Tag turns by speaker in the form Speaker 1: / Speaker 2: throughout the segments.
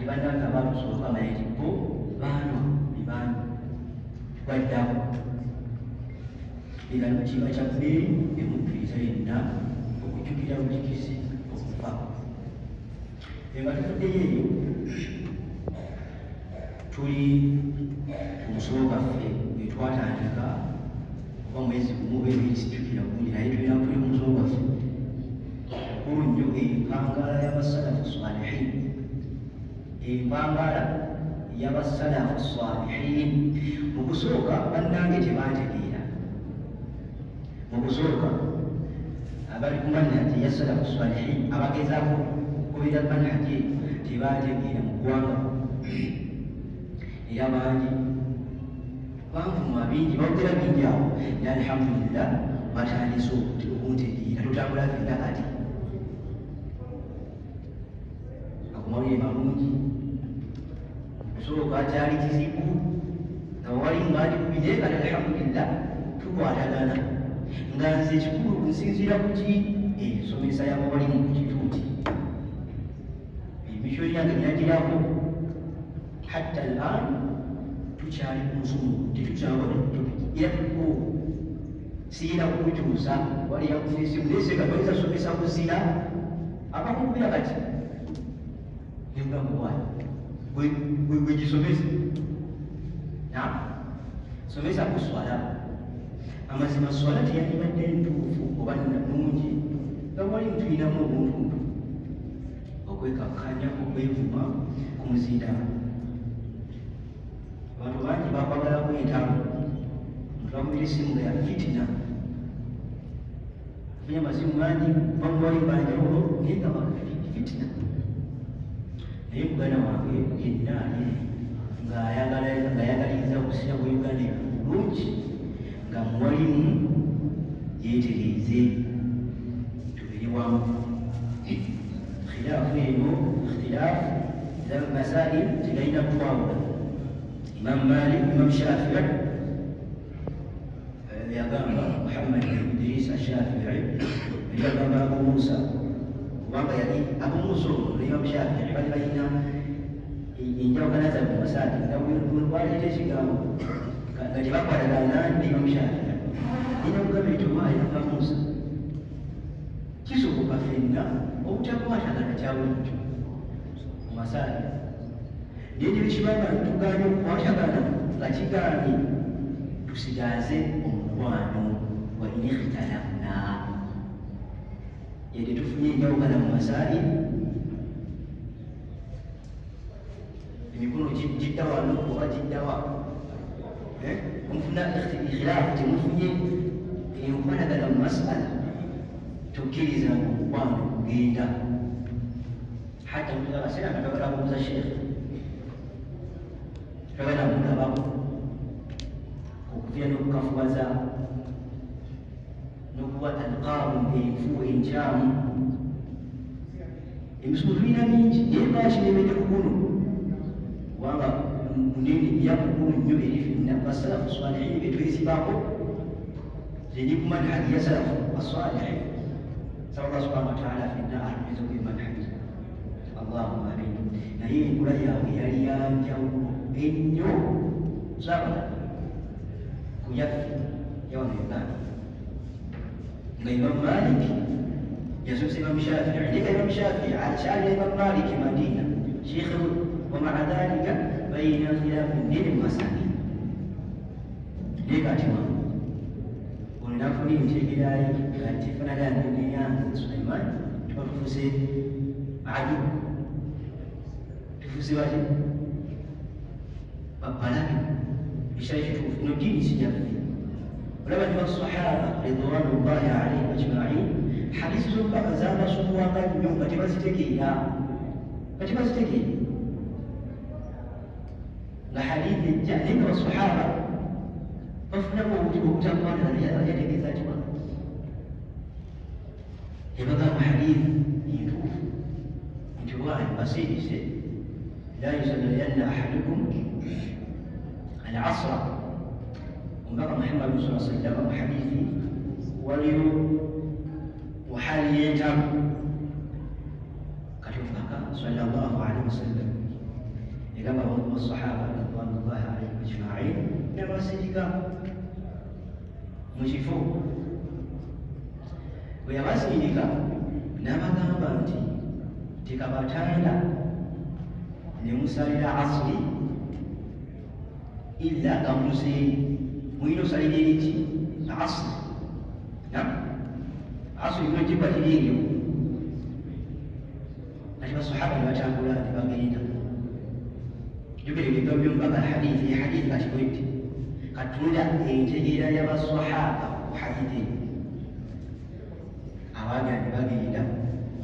Speaker 1: Kati bannaffe abaatusooka bamanya nti bo baanywa bibanywa twaddako era kiba kya bbeeyi emukkiriza yenna okujjukira bujikizi okufa. Nga tuvuddeyo eyo tuli ku musomo gwaffe gwe twatandika oba mwezi gumu oba ebiri sijjukira bulungi, naye tulina tuli ku musomo gwaffe mukulu nnyo, empangaala y'abasalafu salihin, empangaala y'abasalafu salihin. Mu kusooka bannange tebantegeera. Mu kusooka abali ku manhaji ya salafu salihin abagezaako okugoberera manhaji eyo tebantegeera mu ggwanga, era bangi banvuma bingi, boogera bingi awo, naye alhamdulillah batandise okuntegeera. Tutambula ffenna kati akumawulire malungi. Kusooka kyali kizibu nga wali mbaali bubi, naye kati alhamdulillah tukwatagana. Nga nze ekikulu nsinziira ku ki ensomesa y'abawalimu ku kituuti, emisioni yange nagirako hatta al-an tukyali ku musomo, tetukyaba ne topic era tuliko, siyina kukukyusa. Wali yakufiisimu naye seka toyinza somesa kuzina abakukubira kati nemugamba wayi gwe gisomesa somesa ku swala. Amazima swala teyandibadde ntuufu oba nnungi nga wali mutulinamu obuntuntu okwekakkanya, okwevuma ku muzindaalo. Abantu bangi bakwagalaku entalo, omuntu bakubira essimu nga ya fitina, afunye amasimu mangi kuva mu bali banjawulo naye nga fitina. Naye muganda wange yenna ali ng'ayagaliriza obusira bwa Uganda bulungi, nga muwalimu yeetereeze tubeere wamu. Khilaafu eno, ikhtilaafu masail tegalina kutwawula. Imam Malik, Imam Shafii yagamba, Muhammad bin Idris Ashafii yali agamba Abu Musa, kubanga yali Abu Musa ono ne Imam Shafii bali balina enjawukana zaabwe mu masaati, nga bwaleeta ekigambo nga tebakwatagana ne Imam Shafii. Nina kugamba nti owaayo Aba Musa, kisoboka ffenna obutakwatagana kya bulijjo mu masaati, naye ne bwekibanga tugaanye okukwatagana nga kigaanye, tusigaaze omukwano. Wa in ikhtalafna, yadde tufunye enjawukana mu masaali, emikono gidda wano oba giddawa, omufuna ikhilaafu, temufunye enkwatagana mu masala, tokkiriza omukwano kugenda. Hatta mutuka akaseera nga twagala kubuuza sheekhe, twagala mulabako okuviira n'okukafuwaza n'okuwa alqaabu enfu enkyamu. Emisomo tulina mingi, naye lwaki nemedde ku guno? Kubanga munene era mukulu nnyo eri ffenna basalafu salihin betwesibako. Ze ndi ku manhaji ya salafu asalihin. Saba Allah subhanahu wataala ffenna atumize ku manhaji, allahumma amin. Naye enkula yaabwe yali yanjawulo ennyo saabala ku yaffe yawano Uganda, nga Imam Malik yasomesa Imam Shafii, naye nga Imam Shafii akyalira Imam Malik e Madina, sheekhe we, wamaa dhalika balina khilaafu nnene mu masail. Naye kati wano ono nafuna enteegerayo nga tefanagana neyange Sulaiman, tuba tufuse adu, tufuse bati balabe. Ekyali kituufu no ddiini si yaffe. Olaba ne basahaba ridwanullahi alaihim ajmain, hadisi z'omubaka zabasumbuwanga nnyo nga tebazitegeera, nga tebazitegeera, nga hadithi ejja naye nga basahaba bafunamu obutakwatagana. Yategeeza ki wano? Ebagamba hadithi entuufu nti waayo basirise la yusalliyanna ahadukum al asra. Omubaka Muhammad sa sallama mu hadithi waliyo mu hali y'entalo, kati omubaka sallallahu alaihi wasallam Yagamba abamu ku basahaba ridwanullahi alaihim ajmain, nabasirika mu kifo. Bwe yabasindika n'abagamba nti tekabatanda ne musalira asiri illa nga muzeeyi mulina osalira eriki asiri asiri nojibwa kiri eryo. Kati basahaba ne batambula ne bagenda jukira ebigambo byomubaka hadithi hadithi kati bwetti katunda entegeera y'abasahaba ku hadithi eyo. Abaagala ne bagenda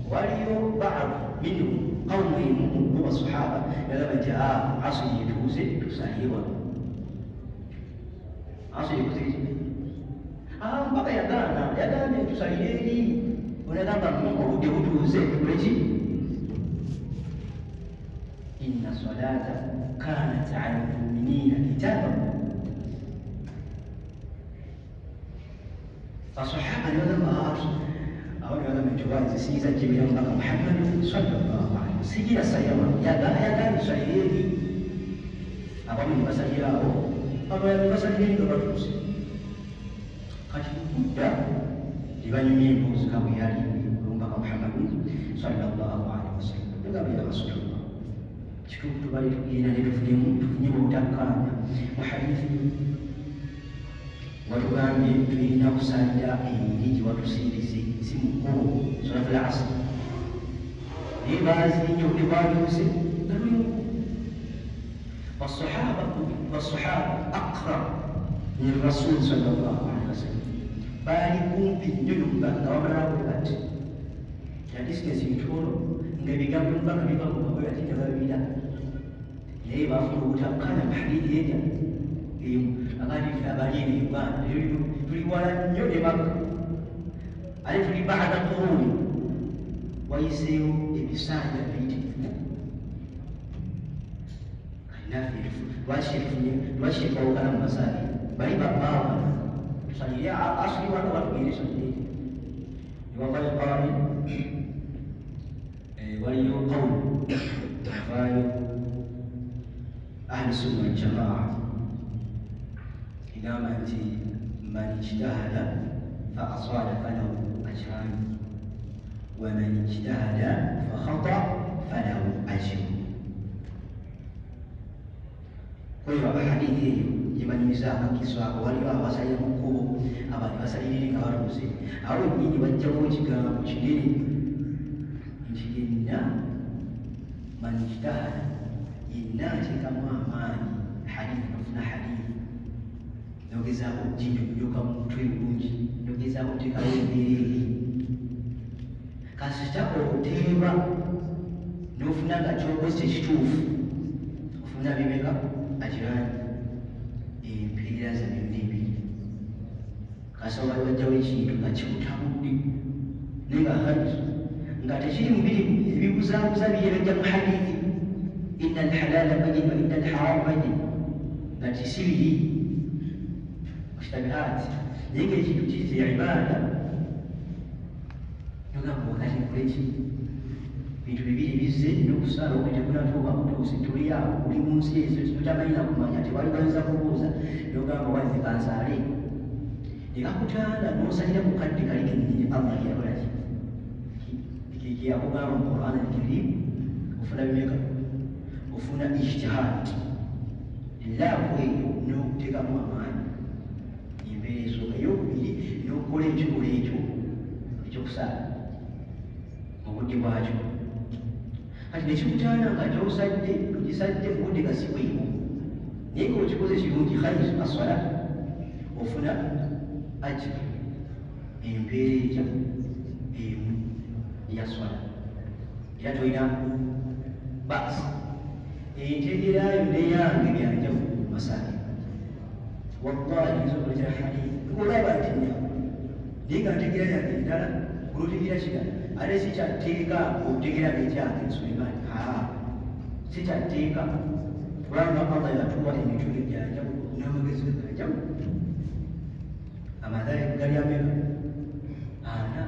Speaker 1: waliyo badu minhum qawmu emu mu basahaba yagamba nti asiri etuuze tusalire wano asiri ekuze ki mpaka yagaana yagambye tusalire eri onagamba obudde butuuze tukole ki inna salata kanat ala lmuminina kitaba. Basahaba ne bagamba awo ne bagamba nti oba nze siyinza jjemera mubaka Muhammadi sallallahu alaihi wasallam sigira salira wano yagambye tusalire eri. Abamu ne basalira awo abalala ne basalira eri nga batuuse. Kati kudda ne banyumya emboozi nga bwe yali omubaka Muhammadi sallallahu alaihi wasallam. Yagamba ya Rasulallah kituufu tubali tugenda ne tufunyemu obutakkaanya mu hadithi watugambye tulina kusalira eri gye watusindize si mu kkubo solatul asr naye baazinye obudde bwatuuse nga tuli mu kkubo. Basahaba aqrab min rasul sallallahu alaihi wasallam baali kumpi nnyo n'omubaka nga bamalala bwe bati ya distance mitono nga ebigambo by'omubaka biva mu mabwe ate nga babira naye baafuna obutakkaanya mu hadithi erya emu. Akati ffe abali eno Uganda tuli wala nnyo ne Makka ate tuli bada quruni wayiseewo ebisanja biyitirivu. Kati naffe lwaki tetwawukana mu masaali bali babaawukana tusalire asiri wano batugende tusalire eri. Newavayo qail waliyo qawlu avaayo ahli sunna waljamaa egamba nti man ijtahada fa asada falahu ajran wa man ijtahada fa khata falahu ajru. Kweyo hadithi eyo gye banyumiza akakiso ako waliyo abasalira mu kkubo abantu basalira eri nga batuuse. Awo wennyini bajjawo ekigambo kinene nti yenna man ijtahada yenna ateekamu amaanyi hadithi nofuna hadithi nogezaako okuginyonnyoka mu mutwe bulungi nogezaako okuteekawo embeera eri kasita oteeba n'ofuna nga kyokoze ekituufu ofuna bimeka ajirani empeera za byonna ebiri. Kasita wali wajjawo ekintu nga kikutabudde naye nga hajji nga tekiri mu biri ebibuzaabuza biri ebijja mu hadithi inna alhalala bayin wa inna alharama bayin nga tisi biri mushtabihaati naye ng'ekintu kize ibaada nogamba wakati nkole ki bintu bibiri bizze n'okusaala obudde tegunatuuka kutuuse tuli awo oli mu nsi ezo totamanyi na kumanya tewali bayinza kubuuza nogamba wanze kansaale ne bakutanda n'osalira ku kadde kali kennyini Allah keyakola ki keyakugamba mu Quran al-Karim ofuna bimeka ofuna ijtihad laavu eyo n'okuteekamu amaanyi embeera esooka eyokubiri n'okukola ekikola ekyo ekyokusaala mu budde bwakyo. Kati nekikutaana nga kyosadde ogisadde mu budde nga si bwebo naye ng'okikoze kirungi khayir aswala ofuna ajiri empeera etya emu eya swala era tolina baasi. Entegeerayo neyange byanjawulo mu masaali wallahi nza okuleetera hadithi olaba nti nnyawo naye nga ntegeera yange endala olwotegeera kirala ate si kyatteeka okutegeera ng'ekyange Sulaimaani si kyatteeka kubanga Allah yatuwa emitwe gyanjawulo n'amagezi ge ganjawulo. Amadhahib gali ameka ana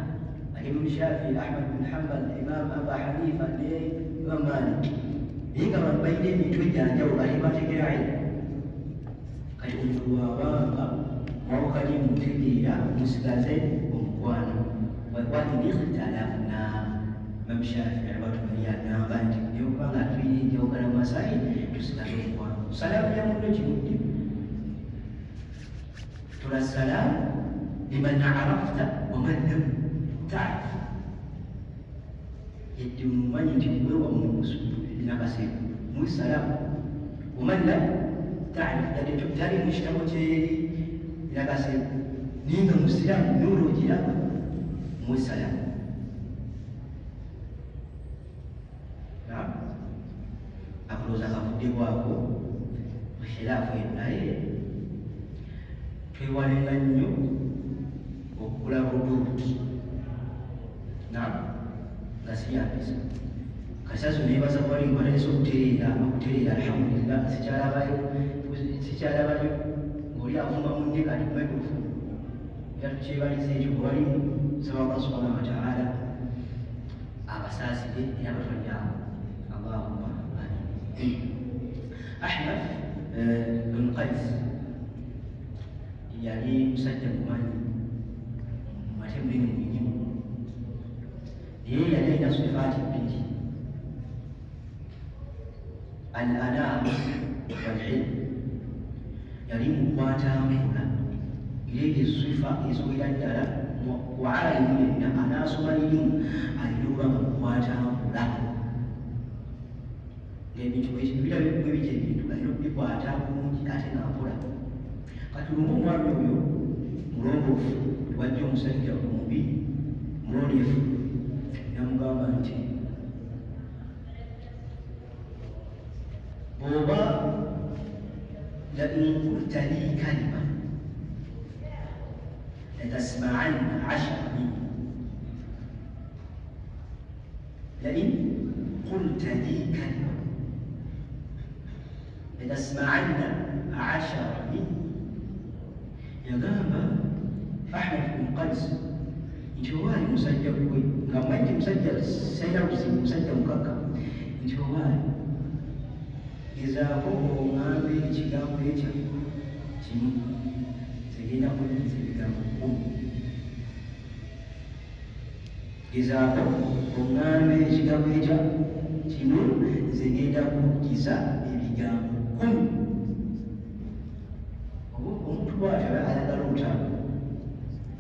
Speaker 1: Imam Shafi, Ahmad bin Hanbal, Imam Abu Hanifa ne Imam Malik. Naye nga abantu balina emitwe gyanjawulo ate bategera ilmu. Kati omuntu bw'abanga mwawukanye mutegeera, musigaze omukwano. Wa in ikhtalafna, Imam Shafii batubali agamba nti naye okuba nga tulina enjawukana mu masayi, tusigaze omukwano. Salaamu ya munno kimudde, tula salaamu liman arafta waman lam tarif. Yadde omumanyi nti wewa Nakaseeko, muwe salaamu. Waman lam tarif, yadde tali mu kitabo kyeri Nakaseeko, naye nga musiraamu nuuru ogiraba, muwe salaamu. Akulowooza kavuddebwako khilaafu eno, naye twewalenga nnyo okugula buduuti nam nga siyambisa kasazo. Nebaza wali batandise okutereera, okutereera, alhamdulillah. Sikyalabayo, sikyalabayo ng'oli avuma munne kati ku microphone, era tukyebaliza ekyo bwe walimu. Saba Allah subhanahu wataala abasaasire era abatwalire awo. Allahumma amin. Ahnaf bin Qais yali musajja mumanyi ate munene mu mirimu, naye yali alina sifaati bbiri, al ana walhilm. Yali mukwatampola, era eyo sifa eziwera ddala ku alimu yenna anaasoma irimu alina okuba nga mukwatampola, ngaebintu birabe bwe bityo, ebintu alina okubikwata bulungi ate nga mpola. Kati lumu omwami oyo mulongoofu wajja omusajja omubi mulondefu, namugamba nti bw'oba lain qulta li kalima latasma'anna ashara minni, lain qulta li kalima latasma'anna ashara minni. Yagamba Ahnaf bin Qais nti owaayi musajja gwe, nga mmanyi nti musajja salina buzibu, musajja mukakka, nti owaayi gezaako oŋŋambe ekigambo ekyo kimu, zigenda kuddiza ebigambo 10. Gezaako oŋŋambe ekigambo ekyo kimu, nze ngenda kuddiza ebigambo 10. Oba omuntu bw'atyo aba ayagala olutalo,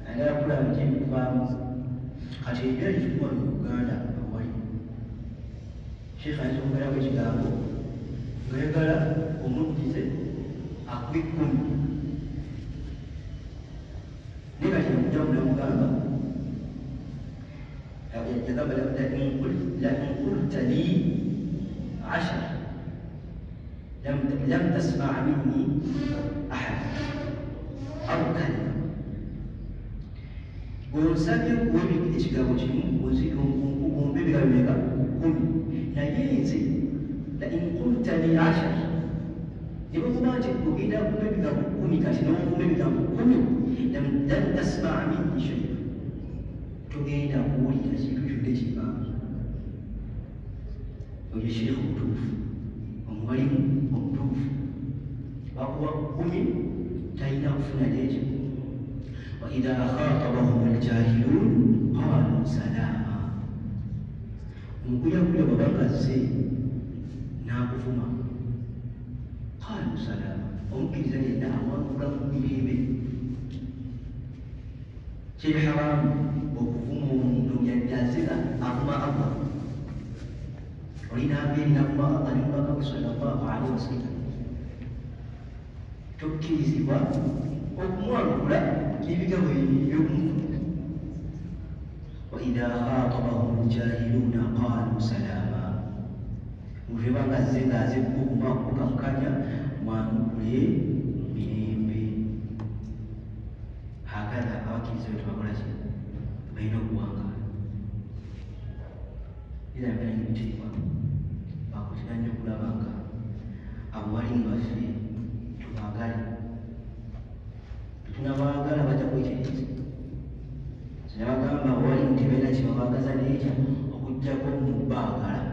Speaker 1: ayagala kulaba biki ebikuvaamu. Kati embeera gyetulimu wano mu Uganda, awali sheekh ayinza okwogerako ekigambo ng'ayagala omuddize akuwa 10, naye kati yamuddamu namugamba, yagamba lain qulta li ashar lam tasmaa minni ahad au kalima. Bwonsabye nkuwa ekigambo kimu, ompe ebigambo bimeka? 10. Naye nze lain qulta li ashar, ne bwekuba nti ogenda kumpa ebigambo 10, kati nonvuma ebigambo 10, lan tasmaa minni shay'a, togenda kuwulira kintu kyonna ekivaamu. Oyo sheekh omutuufu, omuwalimu omutuufu, bakuwa 10, talina kufuna nekyo. Waidha khatabahum aljahilun qalu salama. Omuguyaguya bwabanga azze n'akuvuma, qalu salama, omukkiriza yenna amwanukula mu mirembe. Kiri haramu okuvuma omuntu yadde azira avuma Allah, olina ava eri navuma Allah ne mubaka we sallallahu alaihi wasallam, tokkirizibwa okumwanukula ebigambo ebyokumuvuma. Waidha khatabahum ljahiluna qalu salama. Omuntu ebanga azze ng'aze kukuvuma, kukamukanya, mwanukule mirembe. Hakatha abakkiriza betu bakola ki? Balina okuwangaala era mbeera n'ebitiibwa. Bakutera nnyo okulaba nga abo balimu baffe tubaagale. Tetunabaagala bajja kwetereeza. Sinabagamba abawalimu tebalina kyebabaagaza nekya okuggyako mu baagala.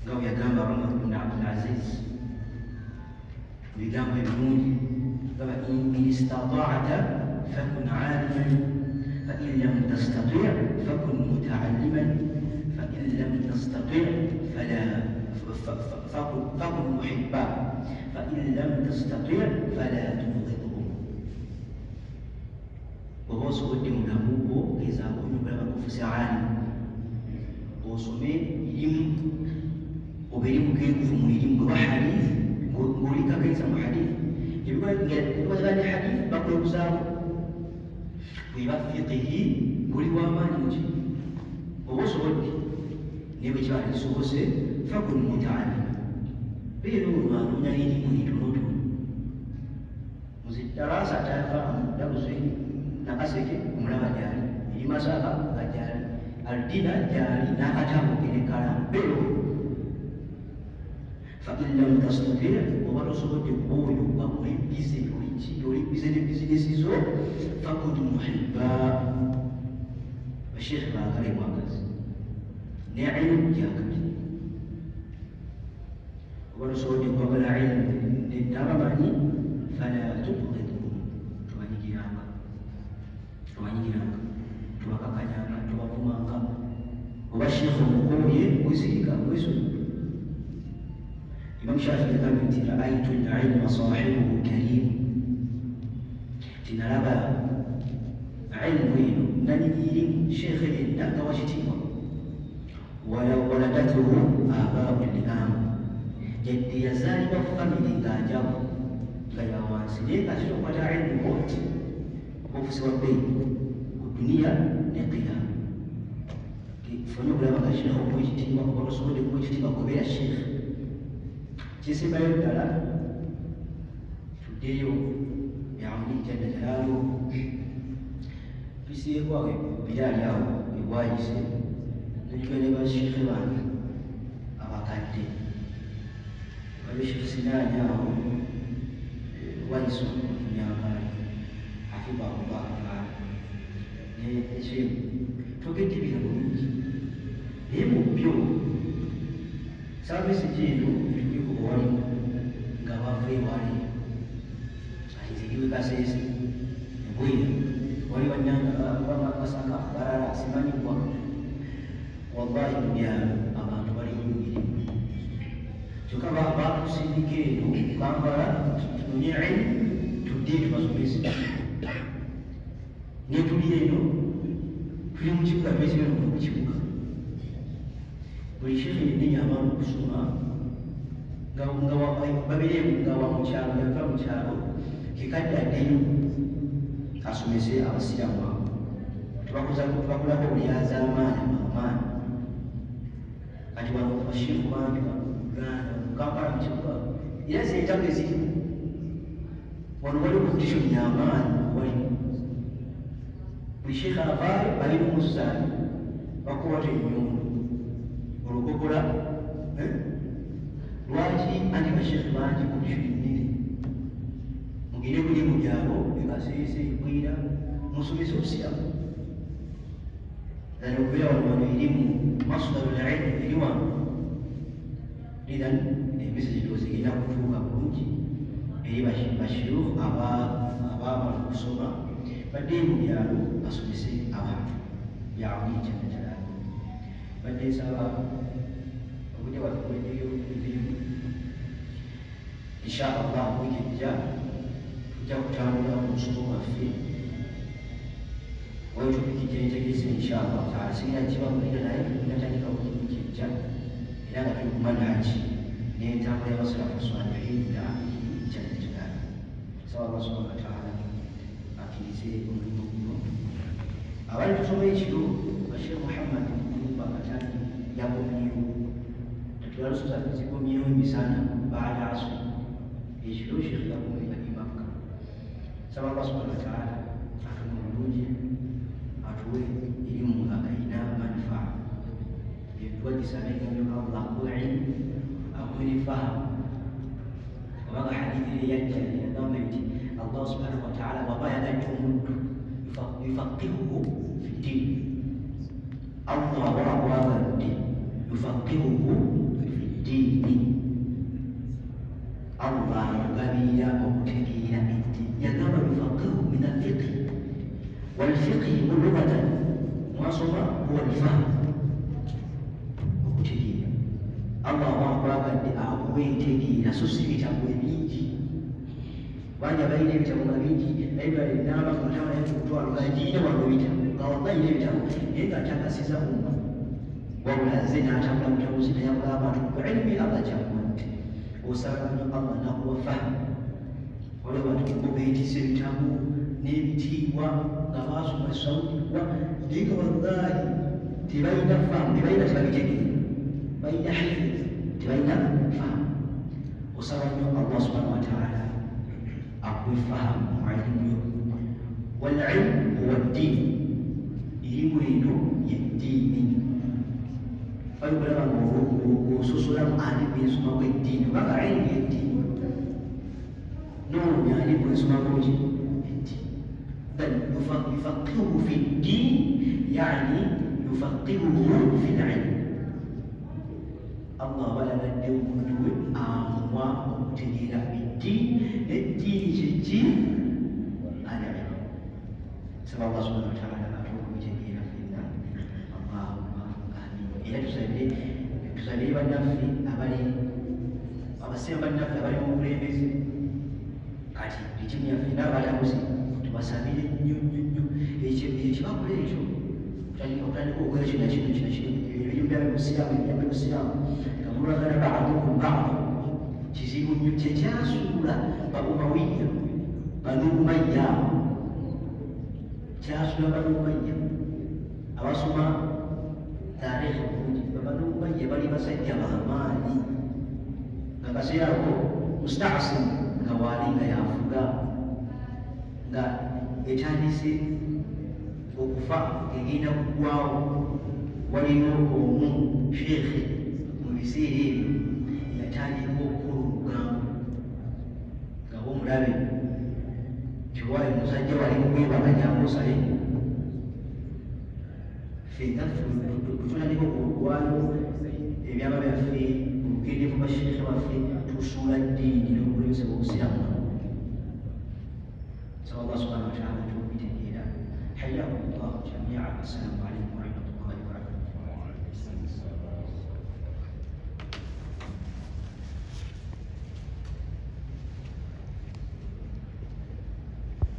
Speaker 1: Nga bwe yagamba Umar ibn Abdul Aziz ebigambo ebirungi, gamba in istata'ta fakun aliman fa in lam tastati' fakun muta'alliman fa in lam tastati' fala fakun muhibba fa in lam tastati' fala tubghidhum. Bw'oba osobodde mu bulamu bwo gezaako nnyo okulaba ng'ofuuse alimu, osome irimu, obeere mukenkufu mu irimu. Bweba hadith ng'oli kakensa mu hadith, ebikwatagana ne hadith bakwebuzaako. Bweba fiqihi ng'oli w'amaanyi muki, oba osobodde, naye bwe kiba tekisobose fakun mutaalima, beera ono anoonya irimu entonotono. Muzidarasa tavaamu dabuze Nakaseke omulaba gyali, eri Masaka nga gyali, Aldina gyali n'akatabo ke n'ekkalaamu. Beera ono. Fa in lam tastati', oba tosobodde kuba oyo nga oli bize, oli ki, oli bize ne bizinesi zo, fakun muhibba. Basheekhe baagale bwagazi ne ilmu gyakati. Oba tosobodde kwagala ilmu n'abamanyi, fala tubghidhum, tobanyigiranga, tobanyigiranga, tobakakanyanga, tobavumanga. Oba sheekhe omukooye, wesirika, wesonyiwe. Imam Shafi yagambye nti raaitu lilma sahibuhu karim, tinalaba ilmu eno nanyini irimu sheekhe yenna nga wakitiibwa. Waladatuhu abaau liamu, yadde yazaalibwa famire nga njavu nga ya wansi, naye nga ate okwata ilmu oti obufuzi bwa bbeeyi ku duniya ne qiyama. Fune okulaba nga sheekhe omuwa ekitiibwa, oba tosobodde kumuwa ekitiibwa, gobeera sheekhe. Kisembayo ddala tuddeyo yauni jalla jalaaluhu, tusieko awo biraali awo ewayise nojjuka ne basheekhe bange abakadde waliwo Sheekh Sinaani awo wayiso Nyankaali hafidhahullahu taala ne Sheekh, twogedde ebigambo bingi, naye mu byo saavisi eno etuke ku bawalimu nga bava ewali ati nze ndiwe Kasese ebwera wali bannanga Masaka balala simanyibwa. Wallahi mu byalo abantu bali mu mirimu, kyokka batusindika eno Kampala tunonye ilmu tudde tubasomese, ne tuli eno tuli mu kibuga, twesibye mu kibuga. Buli sheekhe yenna yamala okusoma nga babireemu nga wa mukyalo, yava mu kyalo kekadde addeyo asomese abasiraamu abo. Tubakolako obulyazaamaanyi amaanyi. Kati wano basheekhu bangi wano Uganda, mu Kampala mu kibuga, era zentabo ezirimu wano waliwo competition y'amaanyi. Waliwo buli sheekhe avaayo balina omuzaani bakuwata ennyundo olukokola. Lwaki? Anti basheekhe bangi, competition nnene. Mugende kuli mu byalo e Kasese, Bwira, musomese obusiraamu ddala okubeera wano. Wano erimu masdarul ilmu eri wano. Idhan emessage ndowooza egenda kutuuka bulungi eri bashiyukh abaamala okusoma, baddeyo mu byalo basomese abantu yauni jalla jalaaluhu. Badde nsaba obudde bwaffe buweddeyo emirimu. Insha Allah wiiki ejja tujja kutambula ku musomo gwaffe waliwo topic gyentegese insha Allah taala, singa kibabulira, naye natandika wiiki ejja, era nga tuli ku manhaji n'entambula y'abasalafu salihin biamrihi jalla jalaaluhu. Saba Allah subhanahu wa taala akkirize omulimu guno. Abali tusoma ekiro, Basheikh Muhammad Muyumba Katani yakomyewo, tatulaluso zaffe zikomyewo emisana baada asri, ekiro sheikh yakomyewo e Makka. Saba Allah subhanahu wa taala atume obulungi, atuwe erimu nga erina manufaa etwagisa n'egambo. Allah akuwe ilmu, akuwe ne fahamu, kubanga hadithi eri yajja yagamba nti Allah subhanahu wa taala bw'aba ayagadde omuntu yufaqihuhu fi ddin. Allah aba akwagadde yufaqihuhu fi Osabira okutegeera eddiini. Yagamba yufaqihu min alfiqhi, walfiqhi lughatan mwasoma huwa alfahm, okutegeera. Allah wakwagadde akuwa entegeera, so si bitabo ebingi. Bangi abalina ebitabo nga bingi, library namba nga mutwalo gagiina wano ebitabo, nga wabalina ebitabo naye nga atakasiza umma. Wabula nze n'atambula mutabuzi nayabula abantu ku ilimi Allah kyakuwadde. Osaba nnyo Allah nakuwa fahamu. Waliwo abantu bo beetisse ebitabo n'ebitiibwa nga baasoma Saudi wa, naye nga wallahi tebalina fahamu, tebalina, tebabitegeera, balina hifidh, tebalina fahamu. Osaba nnyo Allah subhanahu wataala akuwe fahamu mu ilimu yo. Walilmu huwa ddiini, irimu eno yeddiini. Fayo kulaba ng'ososolamu ani gwensomako eddiini, obanga ilimu yeddiini, noonya ani gwensomako ki eddiini. Then yufaqihuhu fi ddin, yani yufaqihuhu fi lilm. Allah aba ayagadde omuddu we amuwa okutegeera eddiini. Neddiini kyeki? Alilmu. Saba Allah subhanahu wataala ate okubitegeera ffenna. Allahumma amin. Era tusabire bannaffe abali abaseera, bannaffe abali mu bukulembeze kati etimu yaffe n'abalamuzi, tubasabire nnyo nnyo nnyo. Ekyo kyebakola ekyo, okutandika okukola kino kino kino kino, ebirimu byabe busiraamu, ebyambe busiraamu nga mulwagana badukum badu, kizibu nnyo. Kyekyasuula ba Umawiya, Banu Umayya abo, kyasuula Banu Umayya. Abasoma taarikhi bulungi, Banu Umayya bali basajja bamaanyi, nga kaseera ako Mustaasim nga waali nga yafuga, nga etandise okufa, egenda kuggwawo. Waliyo omu sheekhe mu biseera ebyo yatandika okukola olugambo nga bomulabe tiwaayo musajja wali mukwebaka, jangu osale. Ffenna bwetutandika okuwaayo ebyama byaffe, obukendeevu bwa sheekhe baffe, tusuula ddiini n'obukulembeze bw'obusiraamu. Saba Allah subhanahu